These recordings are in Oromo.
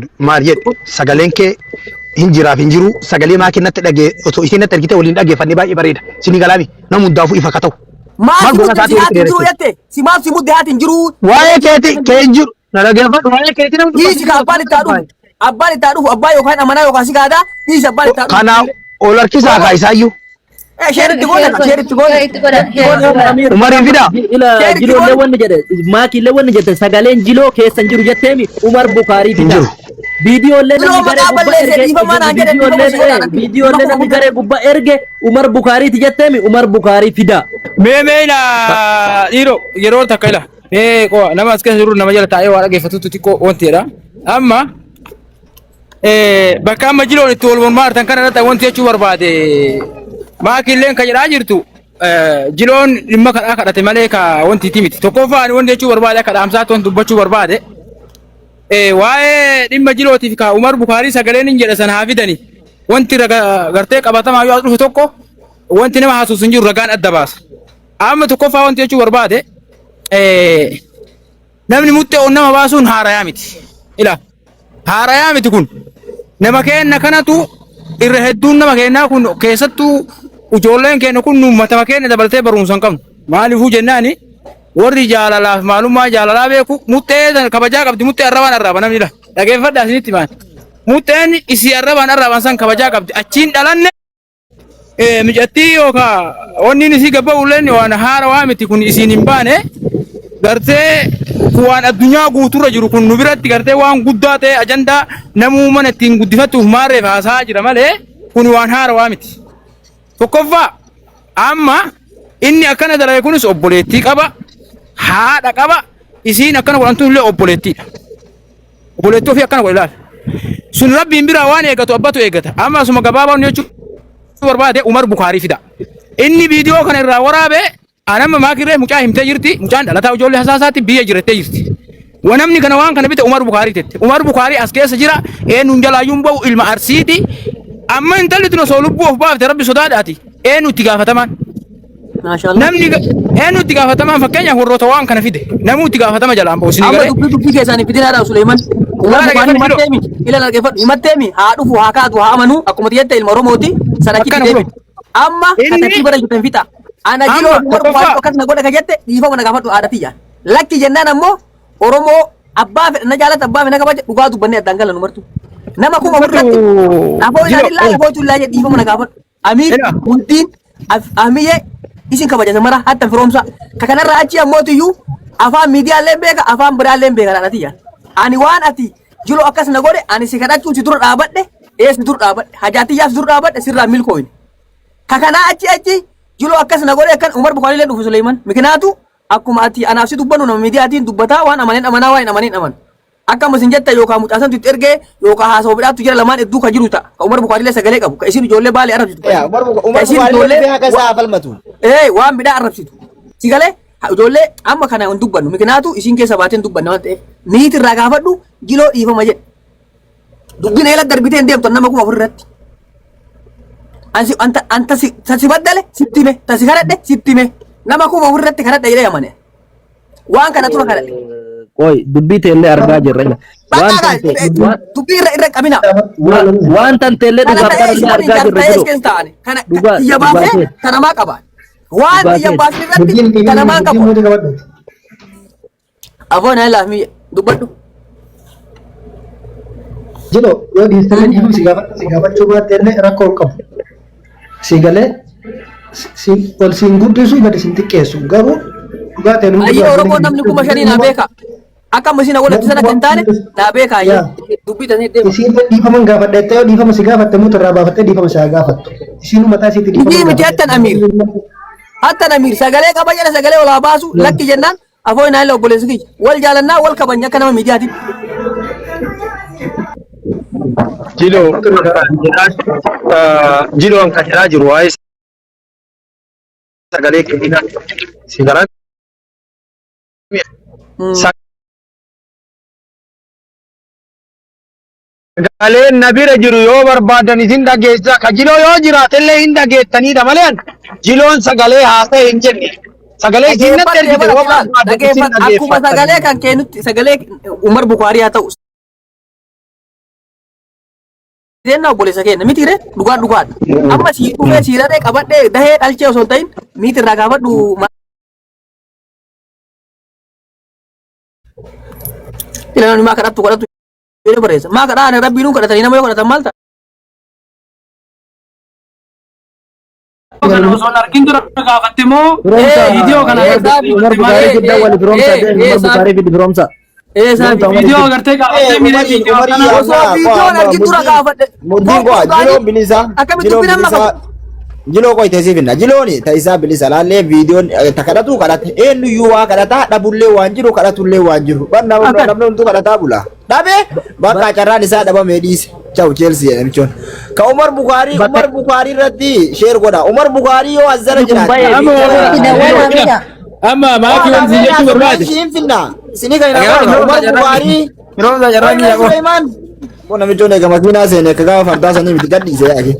Dhaggeeffadhu maal jedhe sagaleen kee hin jiraaf hin jiru sagalee maakii natti dhagee osoo isiin natti ergite waliin dhaggeeffannee baay'ee bareeda. Sinii galaami nama hundaafuu ifa ka ta'u. Maal Maal si goona mudde sa'aatii si walitti haati hin jiru dheeressite. jette? Si maaf si mudde haati hin jiru? Waa'ee keeti kee hin jiru. Na dhaggeeffadhu waa'ee keeti nama Dhiisi ka abbaan itti haa dhufu. Abbaan itti haa dhufu abbaa yookaan amanaa yookaan si gaadaa dhiisi abbaan itti haa dhufu. Kanaa ol harkisaa kaa isaayyuu. Eh, Sheer itti goone ka sheer itti goone. Itti godha, share itti godha. Umariin fidaa. Ila Sheer itti jiloollee goone. wanni jedhe maakiillee wanni jette sagaleen jiloo keessa hin jiru jetteemi Umar Bukaarii Hin fida. jiru. Viidiyoollee Jiloo namni garee maqaa gubbaa balleessee erge dhiifamaa naan jedhe dhiifama si godhaan ati. viidiyoollee namni garee gubbaa erge Umar Bukaariiti jetteemi Umar Bukaarii fida. Mee mee ila dhiiroo yeroo takka ila mee qo'a nama as keessa jiru nama jala taa'ee waa dhaggeeffatutu xiqqoo wanti jedha. Amma bakka amma jiloon itti wal mormaa jirtan kana irratti wanti jechuu barbaade maakilleen kan jedhaa jirtu jiloon dhimma kadhaa kadhate malee ka wanti itti miti. Tokkoffaa ani wanti jechuu barbaade akka dhaamsaatti wanti dubbachuu barbaade waa'ee dhimma jilootiif ka Umar Bukaarii sagaleen hin jedha sana haa fidani. Wanti raga gartee qabatamaa yoo as dhufe tokko wanti nama haasofsu hin jiru ragaan adda baasa. Amma tokkoffaa wanti jechuu barbaade namni muxxee ol nama baasuun haarayaa miti. Ila haarayaa miti kun nama keenna kanatu irra hedduun nama keennaa kun keessattuu ijoolleen keenya kun nu matama keenya dabalatee barumsa hin qabnu. Maaliifuu jennaani warri jaalalaaf maalummaa jaalalaa beeku muxxee sana kabajaa qabdi muxxee arrabaan arraaba namni la dhageeffadhaa isinitti maan. Muxxeen isii arrabaan arraaban san kabajaa qabdi achiin dhalanne Micattii yookaan wanni isii gabba'ulleen waan haarawaa miti kun isiin hin baane gartee kun waan addunyaa guuturra jiru kun nu biratti gartee waan guddaa ta'e ajandaa namuu mana ittiin guddifattuuf maarreef haasa'aa jira malee kun waan haarawaa miti. Tokkoffaa amma inni akkana dalage kunis obboleettii qaba haadha qaba isiin akkana godhantu illee obboleettiidha. Obboleettii ofii akkana godhe ilaali. Sun rabbiin biraa waan eegatu abbatu eegata. Amma asuma gabaabaa inni jechuu barbaade Umar Bukaarii fida. Inni viidiyoo kana irraa waraabe anamma maakirree mucaa himtee jirti. Mucaan dhalataa ijoollee hasaasaatti biyya jirattee jirti. Wanamni kana waan kana bite Umar Bukaarii tette. Umar Bukaarii as keessa jira. Eenyuun jalaayyuu hin ba'u ilma Arsiiti. Amma intalli tun osoo lubbuu of baafte rabbi sodaadhaati. Eenyu itti gaafatamaan? Maashaallah. Namni eenyu itti gaafatamaan fakkeenyaaf warroota waan kana fide namuu itti gaafatama jalaan ba'u isinii Amma galee. dubbii dubbii keessaan hin fidinaadha Suleeman. Umar Waan Bukaanii dhaggeeffadhu himattee mi? Ila dhaggeeffadhu himattee mi? Haa dhufu haa kaatu haa amanu akkuma jette ilma Oromooti sana achitti Akkana deebi. kunoo. Amma Inni katattii bara jirtan fixa. Ana amma jiloo Umar Bukaanii tokkoffaa akkas na godha ka jette dhiifama na gaafadhu haadha tiyya. Lakki jennaan ammoo Oromoo abbaa fedha na jaalata abbaa fedha na kabaja dhugaa dubbannee addaan galan umartu. Nama 4000 irratti afoo jiloo ilaalillaa afoo cullaa jedhe dhiifama na gaafadhu. Amiir ila Hundiin Ahmiyyee isin kabaja mara hatta firoomsa. Ka kanarraa achi ammootiyyuu afaan miidiyaallee beeka afaan biraallee beeka dhaadhatiyya. Ani waan ati jiloo akkas na godhe ani si kadhachuun si dura dhaabadhe ee si dura dhaabadhe hajaatiyyaaf si dura dhaabadhe sirraa milkooyne. Ka kanaa achi achi jiloo akkas na godhe akkan Umar Bukaariillee dhufu Suleeman. Mikinaatu akkuma ati anaaf si dubbannu nama miidiyaatiin dubbataa waan amaneen amanaa waan hin amaneen amanu. Akka amma isin jettan yookaan mucaa santu itti ergee yookaan haasawa bidhaattu jira lamaan hedduu ka jiru ta'a. Ka Umar Bukaariillee sagalee qabu. Ka isin ijoollee baalee arrabsitu. Ka Yaa isin Umar ka Umar isin Bukaariillee ijoollee dhufee haqa wa isaa haa falmatu. ee waan bidhaa arrabsitu. Si galee ha ijoollee amma kana hin dubbannu. Mikinaatu isin keessa baatee hin dubbanne waan ta'eef niiti irraa gaafadhu jiloo dhiifama jedhe. Dubbiin eela darbitee hin deemtu nama 4000 irratti. Ansi anta anta si ta si baddale sitti hime ta si kadhadhe sitti hime nama 4000 irratti kadhadhe jedhee amane. Waan kana tura kadhadhe. Qoy dubbii teellee argaa jirra. Waan Bakka tante waan dubbii irra irra qabina. waan tanteellee Kana dhugaaf ta'ee kanallee isin waliin argaa jirra jaarsa jiru. keessa taa'ani. Kana Dhugaa kiyya dhugaa baasee ta'e. kana maa qaba. Waan Dhugaa kiyya ta'e. baasee irratti Dubbiin kana maa dubbiin qabu. muutii qabadhu. Afoo na ilaaf mi'a dubbadhu. Jilo yoo dhiistanii dhiifama si gaafadhu si gaafachuu baatte illee rakkoo hin qabu. Si galee si ol siin guddisu gadi siin xiqqeessu garuu dhugaa ta'e Ayyee Oromoo namni 5000 naa beeka. Akka amma isin awwalatti sana kan taane naa beeka ayyee. Dubbii tanii deema. Isiin dhiifama hin gaafadha jettee yoo dhiifama si gaafatte mutu irraa baafattee dhiifama si haa gaafattu. Isiin mataa isiitti dhiifama Dubbii hin miti hattan Amiir. Hattan Amiir sagalee qaba jedha sagalee ol haa baasu lakki jennaan afoo inaa illee obboleessi kiyya. Wal jaalannaa wal kabajna akka nama miidiyaatitti. Jiloo jiloon kan jedhaa jiru waa'ee sagalee kennina si garaa sagaleen na bira jiru yoo barbaadan isin dhageessa ka jiloo yoo jiraatellee hin dhageettanidha malee jiloon sagalee haasa'e hin jenne sagalee isin natti Dhageeffadhu ergite yoo ilaal barbaadan isin dhageeffadhu akkuma dhageeffattanii. sagalee kan kennutti sagalee Umar Bukaarii haa ta'u. Seenaa obboleessa keenya miti ree dhugaan dhugaadha. Amma sii dhufee sii raree qabadhee dahee dhalchee osoo hin ta'in miiti irraa gaafadhu. Ila namni maa kadhattu kadhattu jedhee barreessa. Maa kadhaa ani rabbiinuu kadhatanii nama yoo kadhatan maal ta'a? Kana osoo hin argin dura gaafatte moo Firoomsa viidiyoo kana Ee, agartee Saafi. Umar gaafatte Bukaarii malee fidda wali firoomsa Ee, deemi ee, Umar Saafi. Bukaarii fiddi firoomsa. Ee Saafi. Firoomsa Umar viidiyoo fiddi. agartee gaafattee miiree Umariin viidiyoo Umarii kana Osoo amma viidiyoon amma argin dura murtiin gaafadhe. murtiin Fokkuu qo'a ta'anii jiloon bilisa akkamitti jiloon dubbiin amma bilisa qabu? jiloo qoyte si finna jilooni ta isaa bilisa laallee viidiyoon ta kadhatu kadhate eenyuyyuu waa kadhataa dhabullee waan jiru kadhatullee waan jiru bar Akkan. namni hunduu kadhataa bula dhabe bakka carraan isaa dhabamee dhiise chaw Chelsea jedha namichoon ka Umar Bukaarii Bakka Umar Bukaarii irratti sheer godha Umar Bukaarii yoo as jala inni kun jiraate baay'ee Amma Dawwalaa fida. amma maakii wanti si jechuu barbaade. hin finna isinii kan hin Firoomsa Umar Bukaarii Firoomsa carraan Wayne kiyya qofa. Sulaiman. Kun namichoon eega makiinaa seene akka gaafa fardaa sanii miti gadhiise yaake.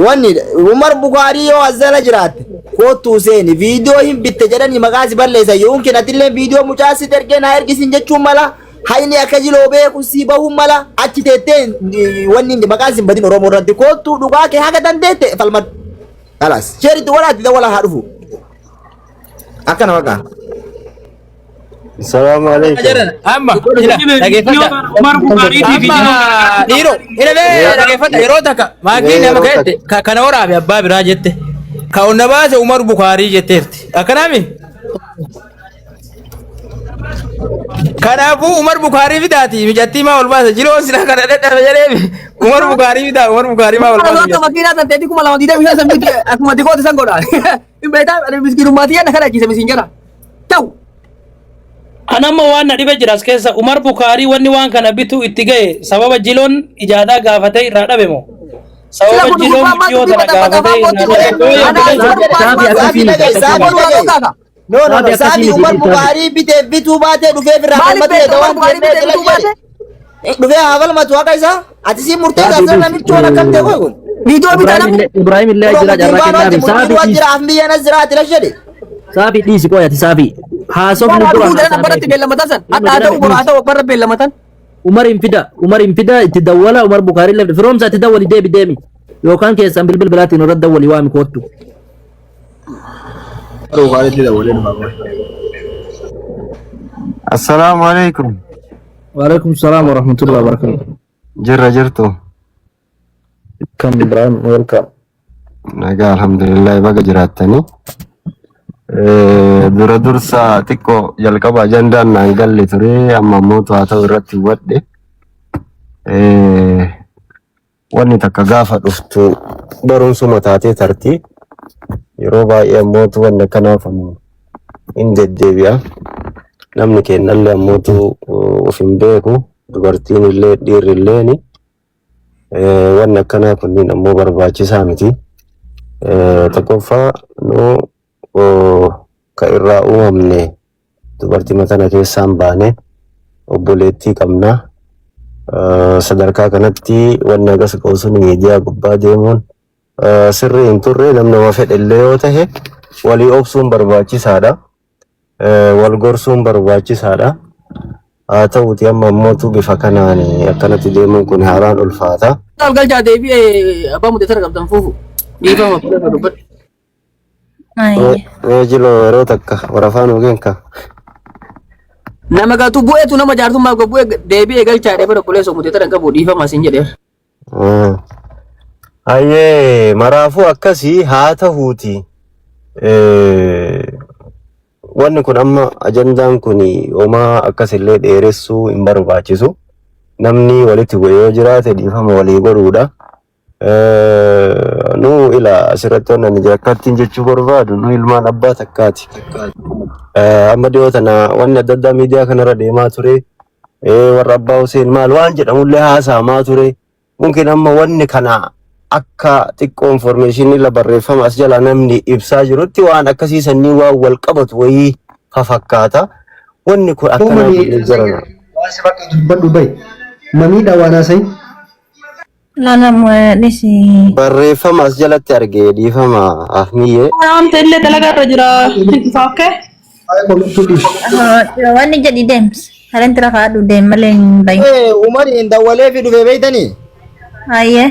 Wanni Umar Bukaarii yoo as jala jiraatte kottuu seeni viidiyoo hin bitte jedhanii maqaa si balleessan yoo hin atillee viidiyoo mucaa si ergee naa ergisiin jechuun mala hayni akka jiloo beeku si bahuun mala achi teettee wanni maqaan si hin badin Oromoo irratti kottuu dhugaa kee haga dandeette falmadhu. Kalaas sheeritti walaatti dawwala haa dhufu. Akkana maqaa. Salaamu alaikum. Jaran amma ila viidiyoo dhageeffadha. kana Umar Bukaariitii Amma viidiyoo kana dhiiroo ila Mee bee dhageeffadha yeroo takka maakiin nama yeroo ka'ette takka ka kana waraabe abbaa biraa jette ka onna baase Umar Bukaarii jetteerti akkanaami kanaafuu Umar Bukaarii fidaati mijattii maa ol baasa jiroon sila kana dhadhabe jedheemi Umar Bukaarii fidaa Umar Bukaarii maa ol Kana baasa akka jette. makiinaa san teetii 2025 san bitte akkuma dikooti san godha. Hin beektaa ani miskiinummaa tiyya na kadhachiise misiin jala. Ta'u. An amma waan na dhibe jira as keessa Umar Bukaarii wanni waan kana bituu itti ga'e sababa jiloon ijaadaa gaafatee irraa dhabe moo Sila sababa kun jiloon gurbaan maal mucayyoo dubbii tana maxxanfata afaan gaafatee kootti irraa godhe. dhabe yoo Ana yaadde Umar Saafi Bukaarii Saafi maal akkasii godhe? miti akkasii Saafi Umar miti. Bukaarii dhagaye. kaaka. No, no, Saafi no. akkasii Saafi miti Umar saafi. Bukaarii bitee bituu baatee dhufee firraa Maaliif falmatu beekta jedha Umar waan Bukaarii jennee bitee jala bituu jedhe. baate? Dhufee haa falmatu haqa isaa. Ati sii murtee Saafi gaafsan dhiisi. namichoon akkam ta'e kun. Viidiyoo bitaa Ibrahim namni. illee Ibrahim illee Kun jira murtiin carraa baanu kennaafi. ati murtiin Saafi waan dhiisi. jira afmiyyaan as jira ati lashade. Saafi dhiisi qoyati saafi. Haasofni Waan dura dhufuu jedhan abbarratti haasa'ameefi. beellamatan san. Ilma Hadha haa ta'u jedhame boru haa dhiisi. ta'u abbarra beellamatan. Umar hin fida. Umar hin fida itti dawwala Umar Bukaarii illee fida. Firoomsa itti dawwali deebi deemi. Yookaan keessan bilbil bilaatiin irratti dawwali waami koottu. Bukaariitti dawwalee dhufa. Assalaamu alaikum. Waalaikum salaam warahmatullahi wabarakatuh. Jirra jirtu. Kam Ibrahim welcome. Nagaa alhamdulillah baga jiraattanii. Dura dursa xiqqoo jalqaba ajandaan naan galle ture amma immoo haa ta'u irratti hubadhe. Wanni takka gaafa dhuftu barumsuma taatee tarti. Yeroo baay'ee ammootu wanni akkanaa kun hin deddeebi'a. Namni kennallee ammootu of hin beeku. Dubartiin illee dhiirri illeeni. Wanni akkanaa kunniin ammoo barbaachisaa miti. Tokkoffaa nu ka irraa uumamne dubartii tana keessaan baane obboleettii qabna. Sadarkaa kanatti wanni akkas ga'u sun miidiyaa gubbaa deemuun sirrii hin turre namni nama fedhe illee yoo tahe walii obsuun barbaachisaadha. Wal gorsuun barbaachisaadha. Haa ta'uuti amma ammootu bifa kanaan akkanatti deemuun kun haalaan ulfaata. Al galchaa deebi'ee abbaa muddatara qabdan fuufu. Dhiifama abbaa dubbadhu. Ayya. Mee jiloo yeroo takka warafaan hogeenka. Nama gatu bu'eetu nama jaartummaa bu'ee deebi'ee galchaa dheebara obboleessa muddatara hin qabu dhiifama siin jedheera. Hayyee maraafuu akkasii haa tahuuti. Wanni kun amma ajandaan kun homaa akkasillee dheeressuu hin barbaachisu. Namni walitti bu'ee yoo jiraate dhiifama walii godhuudha. Nu ila asirratti waan ani akkattiin jechuu barbaadu nu ilmaan abbaa takkaati. Amma dhiyoo tana wanni adda addaa miidiyaa kanarra deemaa ture. Warra abbaa Huseen maal waan jedhamullee haasa'amaa ture. Mungkin amma wanni kana akka xiqqoo information la barreeffama as jala namni ibsaa jirutti waan akkasii sannii waan wal qabatu wayii fafakkaata. Wanni kun akkanaa Uummanni kun jirana. waan si fakkaatu dubbadhu bahi. Mamiidha waan haasa'i. Lala dhisi. Barreeffama as jalatti argee dhiifama Ahmiyyee. Waamte illee dalagaa irra jira. Hin okay? Waa'ee komittuu dhiisi. Wanni jedhi deems. Haleen tira kaadhu deem malee hin bahin. Umariin dawwalee fi dhufee beektanii? Ayyee.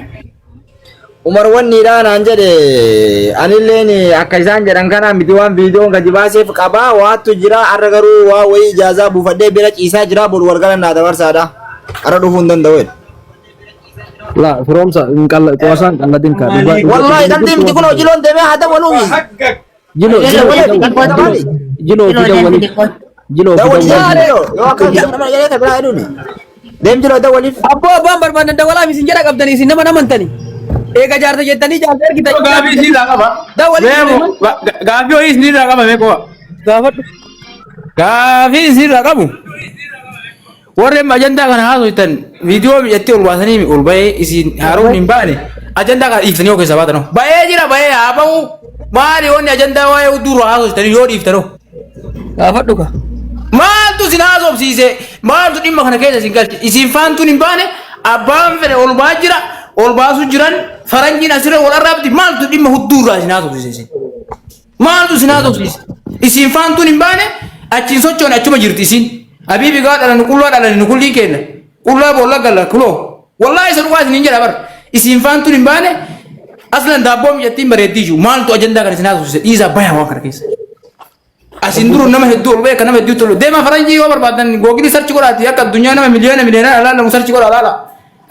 Umar wanniidha naan jedhe anilleen akka isaan jedhan kana miti waan viidiyoon gadi baaseef qabaa waattu jira har'a garuu waa wayii ijaazaa buufadhee bira ciisaa jira boru walgala naa dabarsaadha har'a dhufuu hin danda'u jedhe. La firoomsa hin qalla qoosaan qalladin kaa dhugaa dhugaa Wallaahi qalbii miti kun hojiiloon deemee haa dabaluufi. Jilo jilo jilo Jiloo fi deemti dawwali xiqqoo. jilo fi Dawwali dawwali yoo akka nama jedhee kan biraa jedhuuni. Deem jiloo dawwaliif. Abboo abbaan barbaadan dawalaa isin jedha qabdanii isin nama namantani. Eega jaarsa jettanii jaarsa ergitan. Gaafii isiirraa qaba. Dawwali. Meemo gaafii ho'ii isiirraa qaba mee qofa. Gaafadhu. Gaafii isiirraa qabu. Warri amma ajandaa kana haasoftan viidiyoo miidhattee ol baasanii ol bahee isin haaroon hin baane ajandaa kana dhiiftanii yoo keessaa baatan bahee jira bahee haa bahu maali wanni ajandaa waa'ee hudduu haasoftanii yoo dhiiftanoo. Gaafadhu ka. Maaltu isin haasofsiise maaltu dhimma kana keessa isin galche isin faantuun hin baane abbaan fedhe ol baa jira ol baasuu jiran faranjiin asirra wal arraabdi maaltu dhimma hudduurraa isin haasofsiise isin. Maaltu isin haasofsiise? Isin faantuun hin baane achiin sochoone achuma jirti isin. Abiibi gaa dhalan qullaa dhalan nu kulliin kenna. Qullaa boolla galla kuloo. Wallaahi isa dhugaa isin hin jedha bara. Isin faantuun hin baane aslan daabboo miidhattiin bareeddii jiru. Maaltu ajandaa kana isin haasofsiise? Dhiisaa bayaa waan kana keessa. Asin duru nama hedduu ol beeka nama hedduu tolu. Deema faranjii yoo barbaadan googilii sarchi godhaati akka addunyaa nama miliyoona miliyoona alaalamu sarchi godha alaala.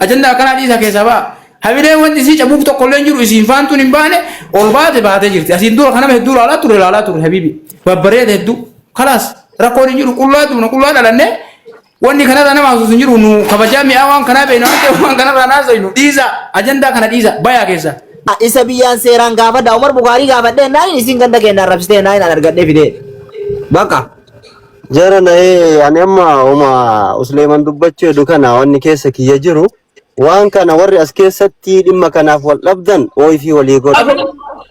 Ajandaa akkanaa dhiisaa keessaa ba'a. Hamileen wanti isii cabuuf tokko illee hin jiru isiin faantuun hin baane ol baate baatee jirti. Asiin dura kan nama hedduu ilaalaa ture ilaalaa ture habiibi. Babbareeda hedduu. Kalaas rakkoon hin jiru qullaa duuna qullaa dhalannee wanni kanarraa nama haasofsu hin jiru nu kabajaa mi'aa waan kanaa beekna waan ta'eef waan kanarraa naasofnu dhiisa ajandaa kana dhiisa bayaa keessaa. Isa biyyaan seeraan gaafadha Umar Bukaarii gaafadhee naan isin ganda keenya arrabsitee naan argadhee fidee. Bakka. Jara na'ee ani amma uma Usleeman dubbachuu hedu kana wanni keessa kiyya jiru waan kana warri as keessatti dhimma kanaaf wal dhabdan ooyifii walii godha.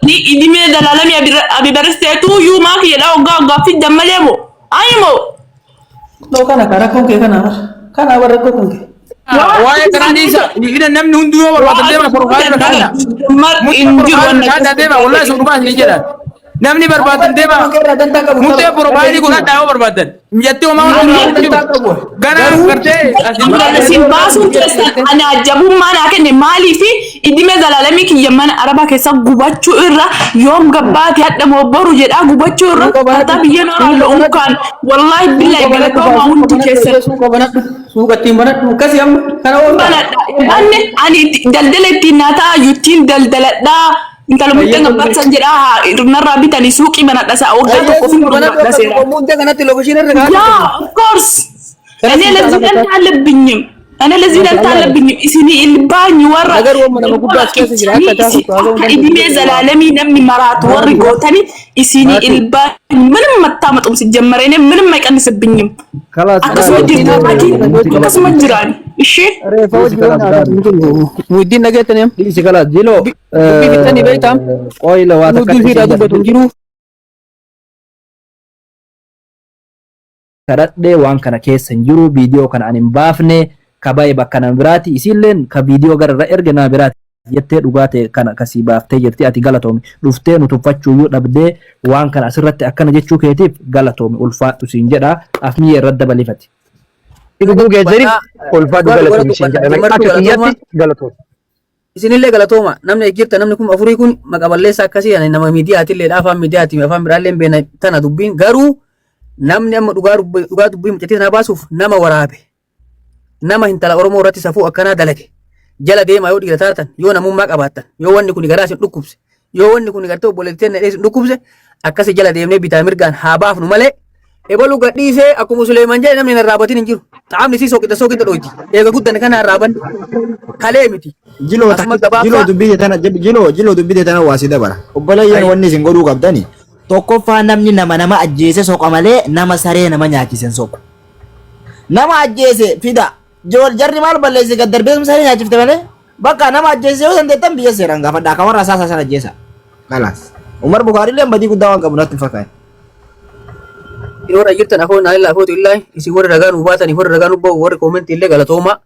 Ni idimee dalalami abibarsteetu yuumaa kiyyadha hoggaa hoggaa fiddan malee moo ayi moo Loo kana ka rakkoon kee kana kana warra rakkoo kan kee. Waa'ee kanaa dhiisa. Ina namni hunduu yoo barbaadan deema profaayilii kaadha. hin jiru Profaayilii kaadha deema wallahi sun dhugaa isin jedhan. Namni barbaadan deema. Murtee profaayilii godhadhaa yoo barbaadan. Mijattee homaa waan hin jiru. Ganaa gartee asiin dura Isin baasuun keessan ani ajabummaa naa kenne maaliifi idime zalaalamii kiyya mana arabaa keessa gubachuu irra yoom gabbaati hadha moo boru jedhaa gubachuu irra hatta biyya nooraan lo'uun wallaahi billahi galatoomaa hundi keessan. Suuqa banadhu. Suuqa ittiin banadhu. Akkasii amma kana oolta. Banadha. Anne ani daldala ittiin naa ta'a ittiin daldaladhaa. Intala murteen gabbaatan jedhaa haa narraa bitanii suuqii banadha sa'a waggaa tokko fi Banadhu gurguradha seera. akka murtee kanatti lookashiin irra kaa'atu. ያ ኦፍ ኮርስ እኔ ለዚህ ደንታ አለብኝም። እኔ ለዚህ ደንታ አለብኝም። ኢሲኒ ኢልባኝ ወራ Nagar wamma nama guddaa as keessa jira akka taasisu haasa'uu akka idimee ዘላለሚ namni maraatu warri gootani isinii ilbaኝ ምንም አታመጡም። ሲጀመር እኔ ምንም አይቀንስብኝም። Kalaas akkasuma jirtu akkasuma jiraan እሺ Reeffa hojii waan haasa'u hin jiru. Muiddiin dhageettanii amma. Dhiisi kalaas jilo Dubbii fixanii beektaa? qoyla waa takka Muiddii fiidhaa dubbatu hin jiru. Kadhadhee waan kana keessa hin jiru viidiyoo kana ani hin baafne ka bahe bakka nama biraati isiilleen ka viidiyoo gara irra erge nama biraati jettee dhugaa ta'e kana kasii baaftee jirti ati galatoomi dhuftee nu tuffachuuyyuu dhabdee waan kana asirratti akkana jechuu keetiif galatoomi ulfaadhu siin jedha afmiyya irratti dabalifati. Dhuguu geessaniif ulfaadhu galatoomi siin jedha. Akka kiyyaatti galatoomi. Isinillee galatooma namni jirta namni kun afurii kun maqa balleessa akkasii ani nama miidiyaatillee afaan miidiyaati afaan biraallee hin beekne tana dubbiin garuu namni amma dhugaa dhugaa dubbii mucattii tanaa baasuuf nama waraabe nama intala Oromoo irratti safuu akkanaa dalage jala deemaa yoo dhiira taatan yoo namummaa qabaattan yoo wanni kun garaa isin dhukkubse yoo wanni kun gartee obboleettii na isin dhukkubse akkasi jala deemnee bitaa mirgaan haa baafnu malee ebaluu gadhiisee akkuma Suleeman jedhe namni hin arraabatin hin jiru xaamni isii soqita soqita dhoyti eega guddan kana arraaban kalee miti Jiloo Asuma takki gabaabaa. jiloo dubbii tana jiloo jiloo dubbii tana waa si dabara. Obboleeyyan wanni isin godhuu qabdani. Tokkoffaa namni nama nama ajjeese soqa malee nama saree nama nyaachise hin soqu. Nama ajjeese fida. Jarri maal balleesse gad darbee saree nyaachifte malee. Bakka nama ajjeese yoo dandeettan biyya seeraan gaafadha. Akka warra asaasaa sana ajjeesa. Kalaas. Umar Bukaarii illee badii guddaa waan qabu natti hin fakkaatu. Yeroo jirtan afoo naa illaa afootu illaa isin warra ragaa nu baatanii warra ragaa nu bahu warri koomentii illee galatooma.